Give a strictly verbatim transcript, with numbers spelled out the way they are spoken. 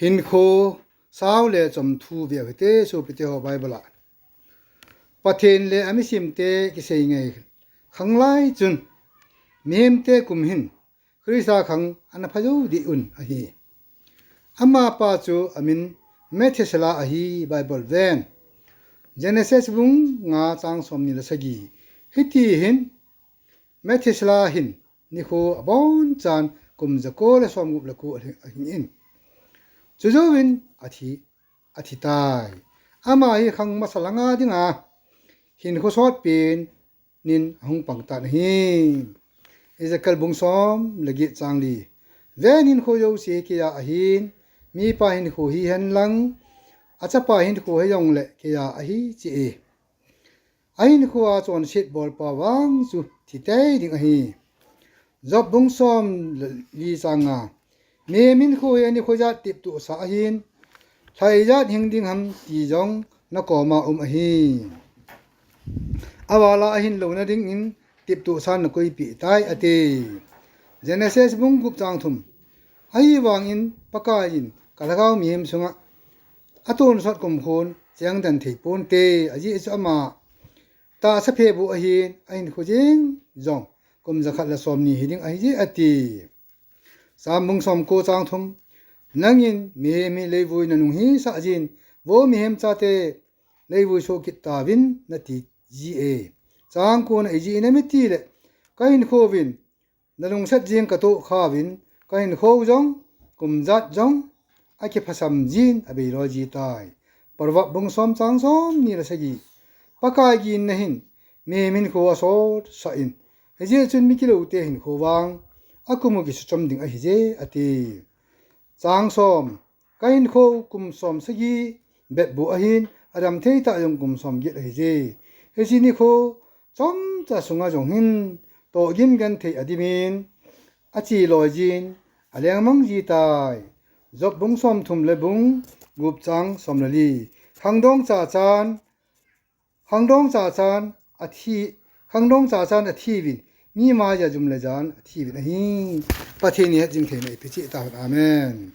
Hinkho sao le chom thu ve u hite, sopite ho, Bible a Pathen le amisimte kisei ngei khanglai chun mihemte kum hin Christa khang ana phajou deh un ahi. Amapa chu amin Methuselah ahi, Bible ven. Genesis bung nga chang somni le sagi. Hiti hin Methuselah hin nikho abonchan kum jako le somgup le ko ahing in, chujouvin athi, athitai. Ama hi khang masa langa dinga hinkho sotpen in ahung pangtan ahi. Ezekiel bung som le get chang li. Ven, hinkho jouse keiya ahin, mipa hinkho hihen lang, achapa hinkho hijongle keiya ahi, chi e. Ahinkhoa chonset bolpa vang chu thitei ding ahi. Job bung som le li chang nga. Mihem hinkho hi anikho ijat teptohsa ahin, lha ijat hing ding ham ti jong nakoma um ahi. Avala ahin louna dingin teptohsan nakoipeh tai, ati. Genesis bung gup chang thum. Ahivangin Pakaiyin kalhagao mihem sunga atonsot kumkhon chengden thei ponte, ajeh chu ama tahsa phe boh ahin, ahinkho jeng jong kum jakhat le somni hiding ahije, ati. Sam bung somko chang thum. Nangin mihem hi leivui nanung hisah jin, vo mihem chate, leivui soh kit tauvin, nati ji e. Chang kona ijeh inem itile, kahinkhouvin nalungset jeng katoh khauvin, kahinkho jong kum jat jong akiphasam jin, abeiloi jitai. Proverb bung som chang somni le sagi. Pakai ginna hin mihem hinkho asotsah in, hijeh chun mikiloute hinkho vang akum u kisuchom ding ahije, ati. Chang som. Kahinkho kum som sagi bep boh ahin, adamthei tah jong kum som get ahije. Hiche nikho chomcha sunga jong hin tohgim genthei adimin, ache loi jin, alengmang jitai. Job bung somthum le bung gup chang som le li. Khangdong chachan, khangdong chachan athi, khangdong chachan athiuvin, mi maiya jum le jan athiuvin ahi. Pathen in hetjing theina eipeh cheh tahen. Amen.